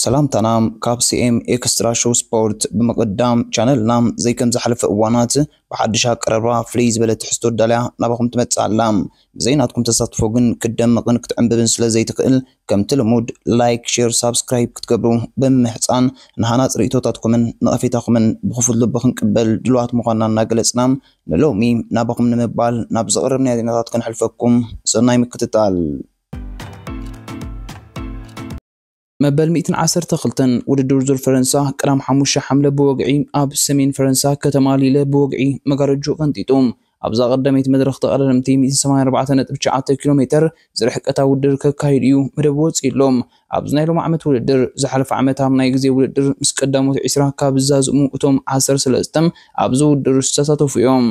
ሰላምታና ካብ ሲኤም ኤክስትራ ሾው ስፖርት። ብምቕዳም ቻነልና ዘይከም ዝሓለፈ እዋናት ብሓድሽ ኣቀራርባ ፍልይ ዝበለ ትሕዝቶ ዳልያ ናባኹም ትመጽእ ኣላ። ብዘይ ናትኩም ተሳትፎ ግን ክትደምቕን ክትዕምብብን ስለ ዘይትኽእል፣ ከምቲ ልሙድ ላይክ፣ ሼር፣ ሳብስክራይብ ክትገብሩ ብምምሕጻን፣ ንሃናጽ ርእይቶታትኩምን ነቐፌታኹምን ብኽፉት ልቢ ክንቅበል ድሉዋት ምዃንና እናገለጽና፣ ንሎሚ ናባኹም ንምባል ናብ ዘቕረብናዮ ዜናታት ክንሕልፈኩም። ሰናይ ምክትታል። መበል ሚእትን ዓሰርተ ክልተን ውድድር ዙር ፈረንሳ ቀዳም ሓሙሽተ ሓምለ ብወግዒ ኣብ ሰሜን ፈረንሳ ከተማ ሊለ ብወግዒ መጋረጆ ቀንጢጡ። ኣብዛ ቀዳመይቲ መድረኽ ተቐዳደምቲ ሚእትን ሰማንያን ኣርባዕተን ነጥቢ ትሽዓተ ኪሎ ሜተር ዝርሕቀታ ውድድር ከካይድ እዩ መደብ ወፂኡ ኣሎ። ኣብዚ ናይ ሎም ዓመት ውድድር ዝሓለፈ ዓመት ኣብ ናይ ግዜ ውድድር ምስ ቀዳሞት ዒስራ ካብ ዝዛዝሙ እቶም ዓሰርተ ሰለስተ ኣብዚ ውድድር ዝተሳተፉ እዮም።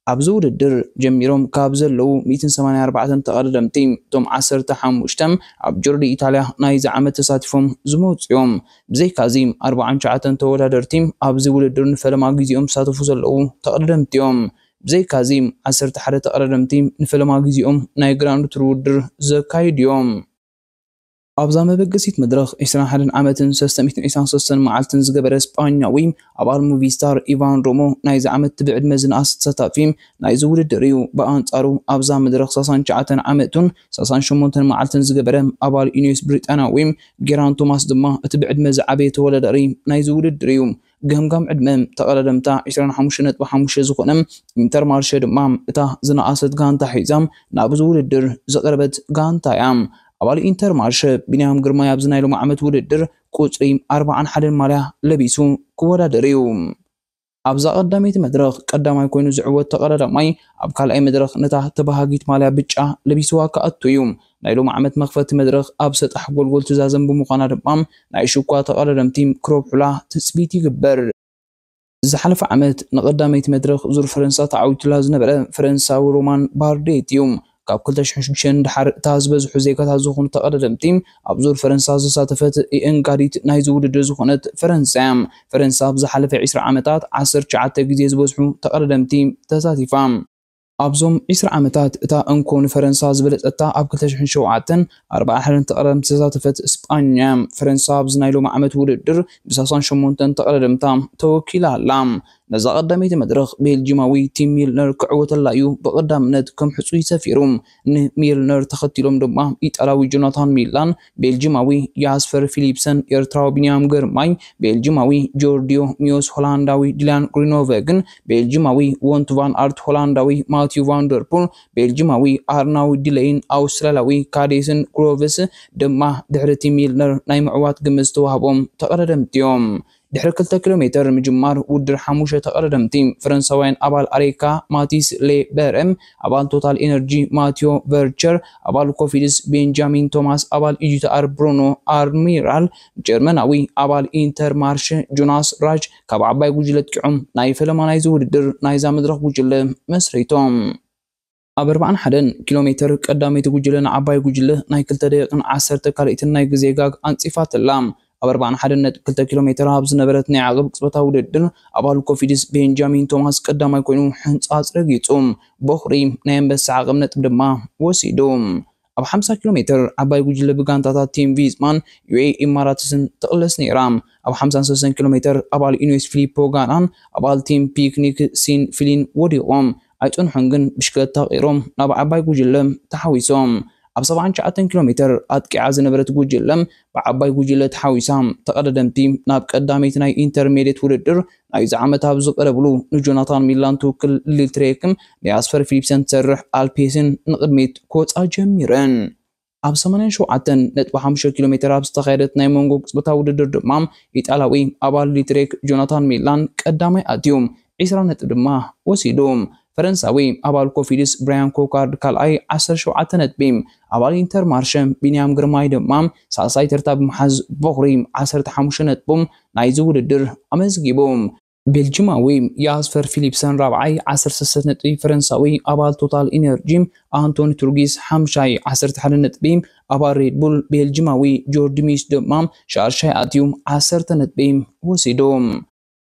ኣብዚ ውድድር ጀሚሮም ካብ ዘለዉ ሚእትን ሰማንያን ኣርባዕተን ተቐዳደምቲ፣ እቶም ዓሰርተ ሓሙሽተ ኣብ ጆርዲ ኢታልያ ናይዚ ዓመት ተሳቲፎም ዝመጹ እዮም። ብዘይካዚ ኣርባዓን ትሽዓተን ተወዳደርቲ ኣብዚ ውድድር ንፈለማ ግዜኦም ዝሳተፉ ዘለዉ ተቐዳደምቲ እዮም። ብዘይካዚ ዓሰርተ ሓደ ተቐዳደምቲ ንፈለማ ግዜኦም ናይ ግራንድ ቱር ውድድር ዘካይዱ እዮም። ኣብዛ መበገሲት መድረኽ ዕስራን ሓደን ዓመትን ሰለስተ ሚእትን ዕስራን ሰለስተን መዓልትን ዝገበረ ስጳኛዊ ኣባል ሙቪስታር ኢቫን ሮሞ ናይዚ ዓመት እቲ ብዕድመ ዝነኣሰ ተሳታፊ ናይዚ ውድድር እዩ። ብኣንጻሩ ኣብዛ መድረኽ ሰላሳን ትሽዓተን ዓመቱን ሰላሳን ሸሞንተን መዓልትን ዝገበረ ኣባል ኢኒዮስ ብሪጣንያዊ ጌራን ቶማስ ድማ እቲ ብዕድመ ዝዓበየ ተወዳዳሪ ናይዚ ውድድር እዩ። ገምጋም ዕድመ ተቐዳደምታ ዕስራን ሓሙሽተ ነጥቢ ሓሙሽተ ዝኾነ ኢንተርማርሸ ድማ እታ ዝነኣሰት ጋንታ ሒዛ ናብዚ ውድድር ዝቐረበት ጋንታ እያ። ኣባል ኢንተርማርሸ ቢንያም ግርማይ ኣብዚ ናይ ሎም ዓመት ውድድር ቁጽሪ ኣርባዓን ሓደን ማልያ ለቢሱ ክወዳደር እዩ። ኣብዛ ቀዳመይቲ መድረኽ ቀዳማይ ኮይኑ ዝዕወት ተቐዳዳማይ ኣብ ካልኣይ መድረኽ ነታ ተባሃጊት ማልያ ብጫ ለቢስዋ ክኣቱ እዩ። ናይ ሎም ዓመት መኽፈቲ መድረኽ ኣብ ሰጣሕ ጎልጎል ትዛዘም ብምዃና ድማ ናይ ሽኳ ተቐዳደምቲ ክረብሑላ ትጽቢት ይግበር። ዝሓለፈ ዓመት ንቐዳመይቲ መድረኽ ዙር ፈረንሳ ተዓዊቱላ ዝነበረ ፈረንሳዊ ሮማን ባርዴት እዩ። ካብ ክልተ ሽሕን ሽዱሽተን ንደሓር እታ ዝበዝሑ ዜጋታት ዝኾኑ ተቐዳደምቲ ኣብ ዙር ፈረንሳ ዝሳተፈት ኢእንጋዲት ናይዚ ውድድር ዝኾነት ፈረንሳ እያ። ፈረንሳ ኣብ ዝሓለፈ ዕስራ ዓመታት ዓሰርተ ትሽዓተ ግዜ ዝበዝሑ ተቐዳደምቲ ተሳቲፋ። ኣብዞም ዕስራ ዓመታት እታ እንኮ ንፈረንሳ ዝበለጸታ ኣብ ክልተ ሽሕን ሸውዓተን ኣርባዓ ሓደን ተቐዳደምቲ ዝተሳተፈት ስጳኛ እያ። ፈረንሳ ኣብዚ ናይ ሎም ዓመት ውድድር ብሰላሳን ሸሞንተን ተቐዳደምታ ተወኪላ ኣላ። ነዛ ቀዳመይቲ መድረኽ ቤልጂማዊ ቲም ሚልነር ክዕወተላ እዩ ብቐዳምነት ከም ሕጹይ ሰፊሩ። ንሚልነር ተኸቲሎም ድማ ኢጣልያዊ ጆናታን ሚላን፣ ቤልጂማዊ ያስፐር ፊሊፕሰን፣ ኤርትራዊ ቢንያም ግርማይ፣ ቤልጂማዊ ጆርዲዮ ሚዮስ፣ ሆላንዳዊ ዲላን ግሪኖቨግን፣ ቤልጂማዊ ወንት ቫን ኣርት፣ ሆላንዳዊ ማቲዩ ቫንደርፑል፣ ቤልጂማዊ ኣርናዊ ዲለይን ኣውስትራልያዊ ካዴስን ግሮቭስ ድማ ድሕሪ እቲ ሚልነር ናይ ምዕዋት ግምት ዝተዋህቦም ተቐዳደምቲ እዮም። ድሕሪ ክልተ ኪሎ ሜተር ምጅማር ውድድር ሓሙሽተ ተቐዳደምቲ ፈረንሳውያን ኣባል ኣሬካ ማቲስ ሌ በረም፣ ኣባል ቶታል ኤነርጂ ማቲዮ ቨርቸር፣ ኣባል ኮፊድስ ቤንጃሚን ቶማስ፣ ኣባል ኢጂቲኣር ብሩኖ ኣርሚራል፣ ጀርመናዊ ኣባል ኢንተር ማርሽ ጆናስ ራጅ ካብ ዓባይ ጉጅለ ኣጥቂዖም ናይ ፈለማ ናይዚ ውድድር ናይዛ መድረኽ ጉጅለ መስሪቶም። ኣብ ኣርባዓን ሓደን ኪሎ ሜተር ቀዳመይቲ ጉጅለ ንዓባይ ጉጅለ ናይ ክልተ ደቂቕን ዓሰርተ ካልኢትን ናይ ግዜ ጋግ ኣንጺፋትላ። ኣብ ኣርባዓን ሓደን ነጥቢ ክልተ ኪሎ ሜተር ኣብ ዝነበረት ናይ ዓቐብ ቅጽበታዊ ውድድር ኣባል ኮፊድስ ቤንጃሚን ቶማስ ቀዳማይ ኮይኑ ሕንጻጽ ረጊጹ፣ ቦኽሪ ናይ ኣንበሳ ዓቐብ ነጥቢ ድማ ወሲዱ። ኣብ ሓምሳ ኪሎ ሜተር ዓባይ ጉጅለ ብጋንታታት ቲም ቪዝማን ዩኤኢ ኢማራትስን ትቕለስ ነይራ። ኣብ ሓምሳን ሰለስተን ኪሎ ሜተር ኣባል ኢኒዮስ ፊሊፖ ጋናን ኣባል ቲም ፒክኒክ ሲን ፊሊን ወዲቖም ኣይጸንሑን፣ ግን ብሽክለታ ቀይሮም ናብ ዓባይ ጉጅለ ተሓዊሶም። ኣብ ሰብዓን ትሽዓተን ኪሎ ሜተር ኣጥቂዓ ዝነበረት ጉጅለ ብዓባይ ጉጅለ ተሓዊሳ። ተቐዳደምቲ ናብ ቀዳመይቲ ናይ ኢንተርሜድየት ውድድር ናይዚ ዓመት ኣብ ዝቐረብሉ ንጆናታን ሚላን ትውክል ሊልትሬክ ንያስፐር ፊሊፕሰን ትሰርሕ ኣልፔስን ንቕድሚት ክወጻ ጀሚረን። ኣብ ሰማንያን ሸውዓተን ነጥቢ ሓሙሽተ ኪሎ ሜተር ኣብ ዝተኻየደት ናይ መንጎ ቅጽበታዊ ውድድር ድማ ኢጣልያዊ ኣባል ሊትሬክ ጆናታን ሚላን ቀዳማይ ኣትዩ ዕስራ ነጥቢ ድማ ወሲዱ። ፈረንሳዊ ኣባል ኮፊድስ ብራያን ኮካርድ ካልኣይ ዓሰርተ ሸውዓተ ነጥቢ፣ ኣባል ኢንተር ማርሸ ቢንያም ግርማይ ድማ ሳልሳይ ተርታ ብምሓዝ ቦኽሪ ዓሰርተ ሓሙሽተ ነጥቡ ናይዚ ውድድር ኣመዝጊቡ። ቤልጂማዊ ያስፐር ፊሊፕሰን ራብዓይ ዓሰርተ ሰለስተ ነጥቢ፣ ፈረንሳዊ ኣባል ቶታል ኢነርጂ ኣንቶኒ ቱርጊስ ሓምሻይ ዓሰርተ ሓደ ነጥቢ፣ ኣባል ሬድ ቡል ቤልጂማዊ ጆርዲ ሚስ ድማ ሻርሻይ ኣትዩ ዓሰርተ ነጥቢ ወሲዱ።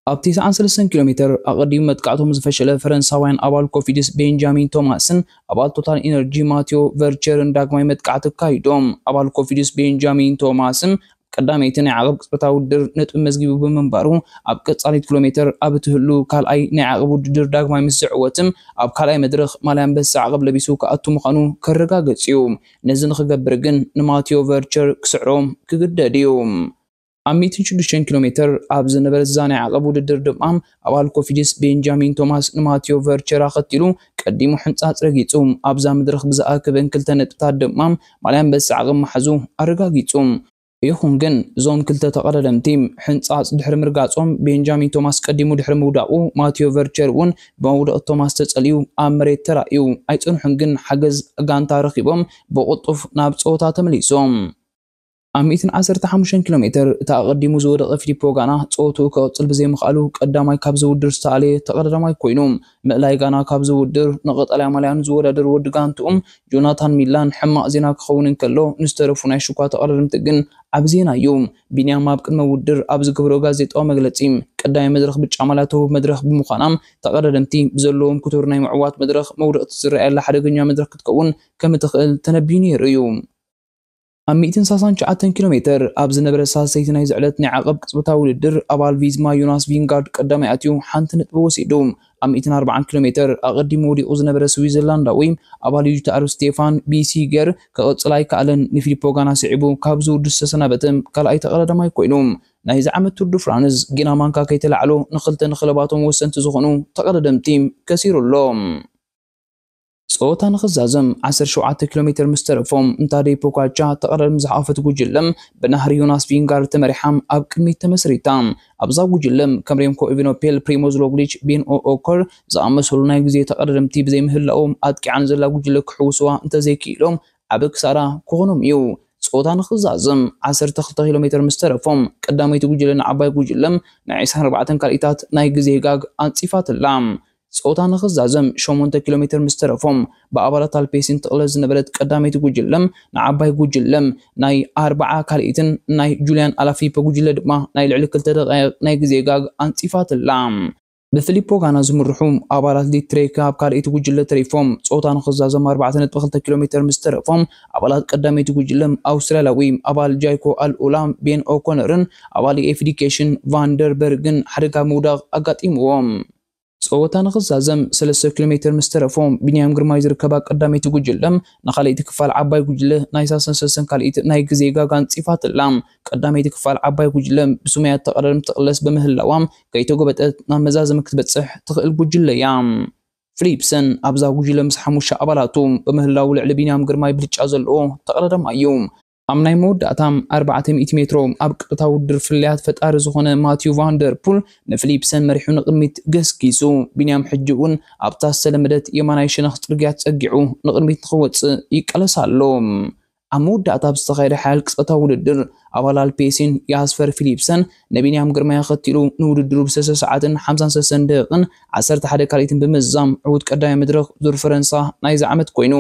ኣብ ተስዓን ሰለስተን ኪሎ ሜተር ኣቐዲሙ መጥቃዕቶም ዝፈሸለ ፈረንሳውያን ኣባል ኮፊድስ ቤንጃሚን ቶማስን ኣባል ቶታል ኢነርጂ ማቴዎ ቨርቸርን ዳግማይ መጥቃዕቲ ኣካይዶም። ኣባል ኮፊድስ ቤንጃሚን ቶማስን ቀዳመይቲ ናይ ዓቐብ ቅጽበታዊ ውድድር ነጥቢ መዝጊቡ ብምንባሩ፣ ኣብ ቀጻሊት ኪሎ ሜትር ኣብ እትህሉ ካልኣይ ናይ ዓቐብ ውድድር ዳግማይ ምስ ዝዕወትም፣ ኣብ ካልኣይ መድረኽ ማልያ ኣንበሳ ዓቐብ ለቢሱ ክኣቱ ምዃኑ ከረጋግጽ እዩ። ነዚ ንኽገብር ግን ንማቴዎ ቨርቸር ክስዕሮም ክግደድ እዩ። ኣብ ሚእትን ሽዱሽተን ኪሎ ሜትር ኣብ ዝነበረ ዛና ዓቐብ ውድድር ድማ ኣባል ኮፊድስ ቤንጃሚን ቶማስ ንማቴዎ ቨርቸር ኣኸቲሉ ቀዲሙ ሕንጻጽ ረጊጹ። ኣብዛ መድረኽ ብዝኣከበን ክልተ ነጥብታት ድማ ማልያ ኣንበሳ ዓቐብ ምሓዙ ኣረጋጊጹ። ይኹን ግን እዞም ክልተ ተቐዳደምቲ ሕንጻጽ ድሕሪ ምርጋጾም ቤንጃሚን ቶማስ ቀዲሙ ድሕሪ ምውዳቑ ማቴዎ ቨርቸር እውን ብመውደቕ ቶማስ ተጸልዩ ኣብ መሬት ተራእዩ ኣይጸንሑን። ግን ሓገዝ ጋንታ ረኺቦም ብቕልጡፍ ናብ ጸወታ ተመሊሶም። ኣብ ሚእትን ዓሰርተ ሓሙሽተን ኪሎ ሜትር እቲ ኣቐዲሙ ዝወደቐ ፊሊፖ ጋና ጸወትኡ ክቕጽል ብዘይምኽኣሉ ቀዳማይ ካብዚ ውድድር ዝተኣለየ ተቐዳዳማይ ኮይኑ። ምእላይ ጋና ካብዚ ውድድር ንቐጠልያ ማልያን ዝወዳደር ወዲ ጋንትኡ ጆናታን ሚላን ሕማቕ ዜና ክኸውን እንከሎ፣ ንዝተረፉ ናይ ሽኳ ተቐዳደምቲ ግን ዓቢ ዜና እዩ። ቢንያም ኣብ ቅድመ ውድድር ኣብ ዝገበሮ ጋዜጣዊ መግለጺ፣ ቀዳማይ መድረኽ ብጫ ማልያ ተውህብ መድረኽ ብምዃና፣ ተቐዳደምቲ ብዘለዎም ክቱር ናይ ምዕዋት መድረኽ መውደቕቲ ዝረኣየላ ሓደገኛ መድረኽ ክትከውን ከም እትኽእል ተነቢዩ ነይሩ እዩ። ኣብ ሚእትን ሰላሳን ትሽዓተን ኪሎ ሜትር ኣብ ዝነበረ ሳልሰይቲ ናይዚ ዕለት ናይ ዓቐብ ቅጽበታዊ ውድድር፣ ኣባል ቪዝማ ዮናስ ቪንጋርድ ቀዳማይ ኣትዩ ሓንቲ ነጥቢ ወሲዱ። ኣብ ሚእትን ኣርባዓን ኪሎ ሜትር ኣቐዲሙ ወዲቑ ዝነበረ ስዊዘርላንዳዊ ኣባል ዩ ጂ ቲ ኣር ስቴፋን ቢሲገር ክቕጽል ኣይከኣለን። ንፊሊፖ ጋና ስዒቡ ካብዚ ውድድር ዝተሰናበተ ካልኣይ ተቐዳዳማይ ኮይኑ። ናይዚ ዓመት ቱር ዱ ፍራንስ ጌና ማንካ ከይተላዕሎ ንኽልተ ንክለባቶም ወሰንቲ ዝኾኑ ተቐዳደምቲ ከሲሩ ኣሎ። ጸወታ ንኽዛዘም ዓሰርተ ሸውዓተ ኪሎ ሜትር ምስ ተረፎም፣ ንታደይ ፖጋቻ ተቐዳድም ዝሓቆፈት ጉጅለ ብናህሪ ዮናስ ቪንጋርድ ተመሪሓ ኣብ ቅድሚት ተመስሪታ። ኣብዛ ጉጅለ ከም ሬምኮ ኢቨኖፔል፣ ፕሪሞዝ ሮግሊች፣ ቤን ኦኮር ዝኣመሰሉ ናይ ግዜ ተቐዳደምቲ ብዘይምህላዎም፣ ኣጥቂዓን ዘላ ጉጅለ ክሕውስዋ እንተዘይክኢሎም ዓቢ ክሳራ ክኾኖም እዩ። ጸወታ ንኽዛዘም ዓሰርተ ክልተ ኪሎ ሜትር ምስ ተረፎም፣ ቀዳመይቲ ጉጅለ ንዓባይ ጉጅለ ናይ ዕስራን ኣርባዕተን ካልኢታት ናይ ግዜ ጋግ ኣንጺፋትላ። ጸወታ ንኽዛዘም ሸሞንተ ኪሎ ሜትር ምስ ተረፎም፣ ብኣባላት ኣልፔሲን ትቕለስ ዝነበረት ቀዳመይቲ ጉጅለ ንዓባይ ጉጅለ ናይ ኣርብዓ ካልኢትን ናይ ጁልያን ኣላፊሊፐ ጉጅለ ድማ ናይ ልዕሊ ክልተ ደቓይቕ ናይ ግዜ ጋግ ኣንጺፋትላ። ብፊሊፖ ጋና ዝምርሑ ኣባላት ሊትሬክ ኣብ ካልኣይቲ ጉጅለ ተሪፎም፣ ጸወታ ንኽዛዘም ኣርባዕተ ነጥቢ ክልተ ኪሎ ሜትር ምስ ተረፎም፣ ኣባላት ቀዳመይቲ ጉጅለ ኣውስትራልያዊ ኣባል ጃይኮ ኣልኡላ፣ ቤን ኦኮነርን ኣባል ኤፍዲኬሽን ቫንደርበርግን ሓደጋ ምውዳቕ ኣጋጢምዎም። ጸወታ ንኽዛዘም ሰለስተ ኪሎ ሜትር ምስ ተረፎም፣ ቢንያም ግርማይ ዝርከባ ቀዳመይቲ ጉጅለ ንኻልኣይቲ ክፋል ዓባይ ጉጅለ ናይ ሰላሳን ሰለስተን ካልኢት ናይ ግዜ ጋጋ ኣንጺፋትላ። ቀዳመይቲ ክፋል ዓባይ ጉጅለ ብስሙያት ተቐዳደምቲ ትቕለስ ብምህላዋ፣ ከይተጎበጠት ናብ መዛዘሚ ክትበጽሕ ትኽእል ጉጅለ እያ። ፊሊፕሰን ኣብዛ ጉጅለ ምስ ሓሙሽተ ኣባላቱ ብምህላው ልዕሊ ቢንያም ግርማይ ብልጫ ዘለዎ ተቐዳዳማይ እዩ። ኣብ ናይ መወዳእታ ኣርባዕተ ሚእቲ ሜትሮ ኣብ ቀጥታ ውድድር ፍልልያት ፈጣሪ ዝኾነ ማቲዩ ቫንደርፑል ንፊሊፕሰን መሪሑ ንቕድሚት ገስጊሱ። ቢንያም ሕጂ እውን ኣብታ ዝተለመደት የማናይ ሸነኽ ጽርግያ ተጸጊዑ ንቕድሚት ንኽወጽእ ይቃለስ ኣሎ። ኣብ መወዳእታ ኣብ ዝተኻየደ ሓያል ቅጽበታዊ ውድድር፣ ኣባል ኣልፔሲን ያስፐር ፊሊፕሰን ንቢንያም ግርማይ ኣኸቲሉ ንውድድሩ ብሰለስተ ሰዓትን ሓምሳን ሰለስተን ደቂቕን ዓሰርተ ሓደ ካልኢትን ብምዝዛም ዕዉት ቀዳማይ መድረኽ ዙር ፈረንሳ ናይዚ ዓመት ኮይኑ።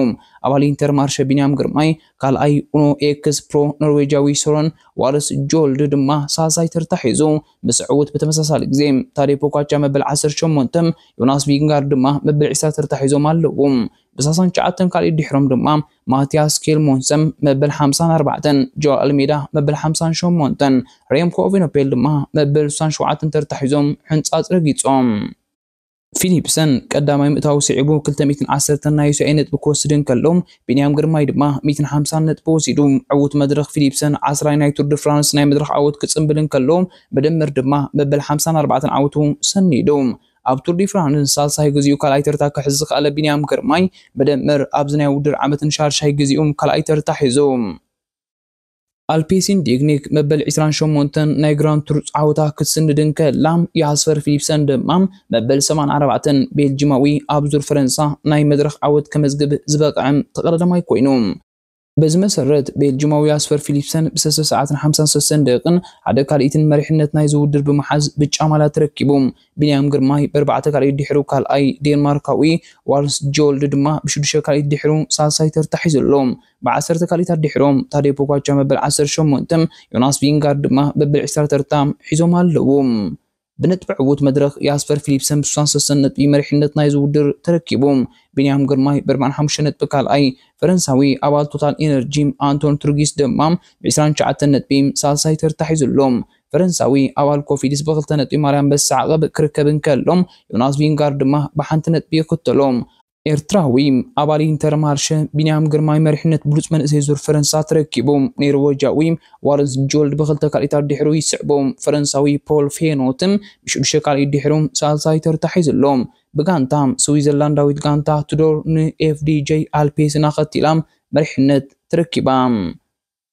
ኣባል ኢንተርማርሸ ቢንያም ግርማይ ካልኣይ፣ ኡኖ ኤክስ ፕሮ ኖርዌጃዊ ሶረን ዋለስ ጆልድ ድማ ሳልሳይ ተርታ ሒዙ ምስ ዕዉት ብተመሳሳሊ ግዜ ታዴ ፖጋቻ መበል ዓሰርተ ሸሞንተ፣ ዮናስ ቪንጋርድ ድማ መበል ዕስራ ተርታ ሒዞም ኣለዉ። ብሳልሳን ትሽዓተን ካልኢት ድሕሮም ድማ ማቲያስ ኬልሞንሰም መበል ሓምሳን ኣርባዕተን፣ ጆ ኣልሜዳ መበል ሓምሳን ሸሞንተን፣ ሬምኮ ኦቬኖፔል ድማ መበል ስሳን ሸውዓተን ተርታ ሒዞም ሕንጻጽ ረጊጾም። ፊሊፕሰን ቀዳማይ ምእታው ስዒቡ ክልተ ሚእትን ዓሰርተን ናይ ዩሲኣይ ነጥቢ ክወስድ እንከሎ፣ ቢንያም ግርማይ ድማ ሚእትን ሓምሳን ነጥቢ ወሲዱ። ዕዉት መድረኽ ፊሊፕሰን ዓስራይ ናይ ቱር ድ ፍራንስ ናይ መድረኽ ዓወት ክጽንብል እንከሎ፣ ብድምር ድማ መበል ሓምሳን ኣርባዕተን ዓወቱ ሰኒዱ። ኣብ ቱር ዲ ፍራንስ ሳልሳይ ግዚኡ ካልኣይ ተርታ ክሕዝ ዝኸኣለ ቢንያም ግርማይ፣ ብድምር ኣብዚ ናይ ውድድር ዓመትን ሻድሻይ ግዚኡ ካልኣይ ተርታ ሒዙ። ኣልፔሲን ዲግኒክ መበል ዕስራን ሸሞንተን ናይ ግራንድ ቱር ዓወታ ክትስንድ እንከላ፣ ያስፐር ፊሊፕሰን ድማ መበል ሰማንያን ኣርባዕተን ቤልጂማዊ ኣብ ዙር ፈረንሳ ናይ መድረኽ ዓወት ከመዝግብ ዝበቕዐ ተቐዳዳማይ ኮይኑ። በዚ መሰረት፣ ቤልጂማዊ ያስፐር ፊሊፕሰን ብሰለስተ ሰዓትን ሓምሳን ሰለስተን ደቂቕን ሓደ ካልኢትን መሪሕነት ናይዚ ውድድር ብምሓዝ ብጫ ማልያ ተረኪቡ። ቢንያም ግርማይ ብኣርባዕተ ካልኢት ድሕሩ ካልኣይ፣ ዴንማርካዊ ዋልስ ጆልድ ድማ ብሽዱሽተ ካልኢት ድሕሩ ሳልሳይ ተርታ ሒዙ ኣሎ። ብዓሰርተ ካልኢታት ድሕሮም ታዴ ፖጋቻ መበል ዓሰርተ ሸሞንተ፣ ዮናስ ቪንጋርድ ድማ መበል ዕስራ ተርታ ሒዞም ኣለዉ። ብነጥቢ ዕዉት መድረኽ ያስፐር ፊሊፕሰን ብ63 ነጥቢ መሪሕነት ናይዚ ውድድር ተረኪቡ። ቢንያም ግርማይ ብ45 ነጥቢ ካልኣይ፣ ፈረንሳዊ ኣባል ቶታል ኤነርጂ ኣንቶን ትሩጊስ ድማ ብ29 ነጥቢ ሳልሳይ ተርታ ሒዙ ኣሎ። ፈረንሳዊ ኣባል ኮፊድስ ብክልተ ነጥቢ ማርያም በሳዕ ዓቐብ ክርከብ እንከሎ፣ ዮናስ ቪንጋር ድማ ብሓንቲ ነጥቢ ይኽተሎ። ኤርትራዊ ኣባል ኢንተርማርሸ ቢንያም ግርማይ መሪሕነት ብሉጽ መንእሰይ ዙር ፈረንሳ ተረኪቡ። ኔርወጃዊ ዋረንስ ጆልድ ብክልተ ካልኢታት ድሕሩ ይስዕቦ። ፈረንሳዊ ፖል ፌኖትም ብሽዱሽተ ካልኢት ድሕሩ ሳልሳይ ተርታ ሒዙ ኣሎ። ብጋንታ ስዊዘርላንዳዊት ጋንታ ቱዶር ንኤፍዲጄ ኣልፔስን ኣኸቲላ መሪሕነት ተረኪባ።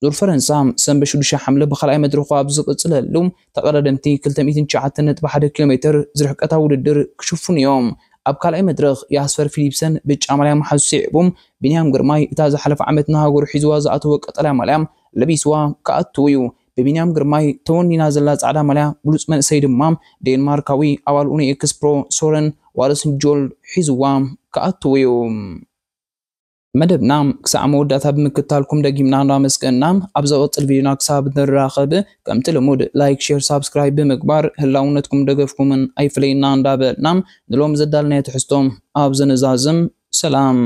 ዙር ፈረንሳ ሰንበት ሽዱሽተ ሓምለ ብኻልኣይ መድረኹ ኣብ ዝቕጽለሉ፣ ተቐዳደምቲ ክልተ ሚእትን ትሽዓተን ነጥቢ ሓደ ኪሎ ሜትር ዝርሕቀታ ውድድር ክሽፍኑ እዮም። ኣብ ካልኣይ መድረኽ ያስፐር ፊሊፕሰን ብጫ ማልያ መሓዙ ስዒቡ፣ ቢንያም ግርማይ እታ ዝሓለፈ ዓመት ንሃገሩ ሒዝዋ ዝኣተወ ቀጠልያ ማልያ ለቢስዋ ክኣትው እዩ። ብቢንያም ግርማይ ተወኒና ዘላ ጻዕዳ ማልያ ብሉጽ መንእሰይ ድማ ዴንማርካዊ ኣባል ኡኒ ኤክስፕሮ ሶረን ዋለስን ጆል ሒዝዋ ክኣትው እዩ። መደብና ክሳዕ መወዳእታ ብምክታልኩም ደጊምና እንዳመስገንና፣ ኣብ ዝቕጽል ቪድዮና ክሳብ ንራኸብ፣ ከምቲ ልሙድ ላይክ፣ ሼር፣ ሳብስክራይብ ብምግባር ህላውነትኩም ደገፍኩምን ኣይፍለየና እንዳበልና፣ ንሎም ዘዳልናዮ ትሕዝቶ ኣብ ዘነዛዝም። ሰላም።